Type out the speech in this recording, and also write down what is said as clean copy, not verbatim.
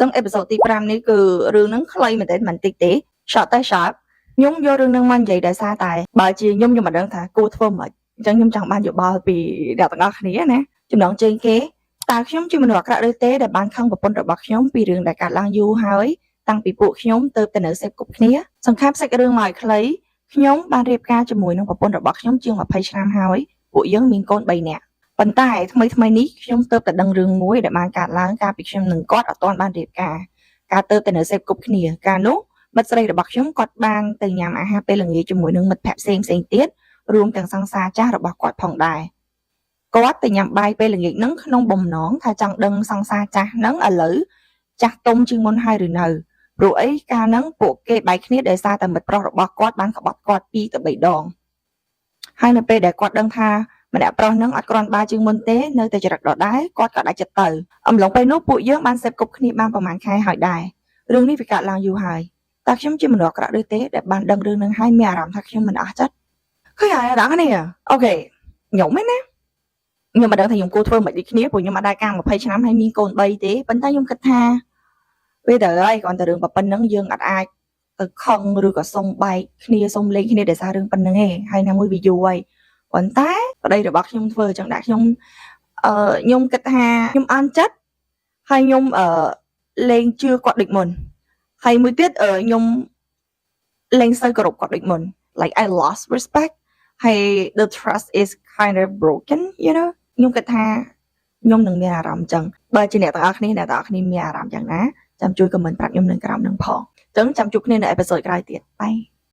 ចឹង episode ទី5នេះគឺរឿងហ្នឹងខ្លីមែនទែនមិនតិចទេ short តែ sharp។ ខ្ញុំយករឿងហ្នឹងមកនិយាយដោយសារតែបើជាខ្ញុំខ្ញុំមិនដឹងថាគួរធ្វើម៉េចអញ្ចឹងខ្ញុំចង់បានយោបល់ពីអ្នកទាំងអស់គ្នាណា។ចំណងជើងគេតើខ្ញុំជាមនុស្សអាក្រក់ឬទេដែលបានខឹងប្រពន្ធរបស់ខ្ញុំពីរឿងដែលកើតឡើងយូរហើយតាំងពីពួកខ្ញុំទៅតែនៅសេពគប់គ្នាសង្ខេបសាច់រឿងមកឲ្យខ្លីខ្ញុំបានរៀបការជាមួយនឹងប្រពន្ធរបស់ខ្ញុំជាង20ឆ្នាំហើយពួកយើងមានកូន3នាក់ប៉ុន្តែថ្មីថ្មីនេះខ្ញុំទើបតែដឹងរឿងមួយដែលបានកើតឡើងកាលពីខ្ញុំនិងគាត់អត់ទាន់បានរៀបការការទៅតែនៅសេពគប់គ្នាកាលនោះមិត្តស្រីរបស់ខ្ញុំគាត់បានទៅញ៉ាំអាហារពេលល្ងាចជាមួយនឹងមិត្តភក្តិផ្សេងផ្សេងទៀតរួមទាំងសង្សារចាស់របស់គាត់ផងដែរគាត់ទៅញ៉ាំបាយពេលល្ងាចហ្នឹងក្នុងបំណងថាចង់ដឹងសង្សារចាស់ហ្នឹងឥឡូវចាស់ទុំជាងមុនហើយឬនៅព្រោះអីកាលហ្នឹងពួកគេបែកគ្នាដោយសារតែមិត្តប្រុសរបស់គាត់បានក្បត់គាត់2ទៅ3ដងហើយនៅពេលដែលគាត់ដឹងថាម្នាក់ប្រុសហ្នឹងអត់គ្រាន់បើជាងមុនទេនៅតែចរិតដដែលគាត់ក៏ដាច់ចិត្តទៅអំឡុងពេលនោះពួកយើងបានសេពគប់គ្នាបានប្រហែលខែហើយដែររឿងនេះវាកើតឡើងយូរហើយតើខ្ញុំជាមនុស្សអាក្រក់ឬទេដែលបានដឹងរឿងហ្នឹងហើយមានអារម្មណ៍ថាខ្ញុំមិនអស់ចិត្តឃើញហើយដល់នេះokay ខ្ញុំឯណាខ្ញុំមិនដឹងថាខ្ញុំគួរធ្វើមិនដូចគ្នាព្រោះខ្ញុំអត់ដែរការ20ឆ្នាំហើយមានកូន3ទេប៉ុន្តែខ្ញុំគិតថាវាទៅហើយគ្រាន់តែរឿងប៉ុណ្្នឹងយើងអត់អាចទៅខឹងឬក៏សុំបែកគ្នាសុំលេងគ្នាដោយសាររឿងប៉ុណ្្នឹងឯងហើយណាមួយវាយូរហើយប៉ុន្តែប្តីរបស់ខ្ញុំធ្វើអញ្ចឹងដាក់ខ្ញុំខ្ញុំគិតថាខ្ញុំអន់ចិត្តហើយខ្ញុំលែងជឿគាត់ដូចមុនហើយមួយទៀតខ្ញុំលែងសូវគោរពគាត់ដូចមុន like I lost respect ហើយ the trust is kind of broken. ខ្ញុំគិតថាខ្ញុំនឹងមានអារម្មណ៍អញ្ចឹងបើជាអ្នកទាំងអស់គ្នាអ្នកទាំងអស់គ្នាមានអារម្មណ៍យ៉ាងណាចាំជួយ comment ប្រាប់ខ្ញុំនៅក្រោមនឹងផងអញ្ចឹងចាំជួបគ្នានៅ episode ក្រោយទៀត bye.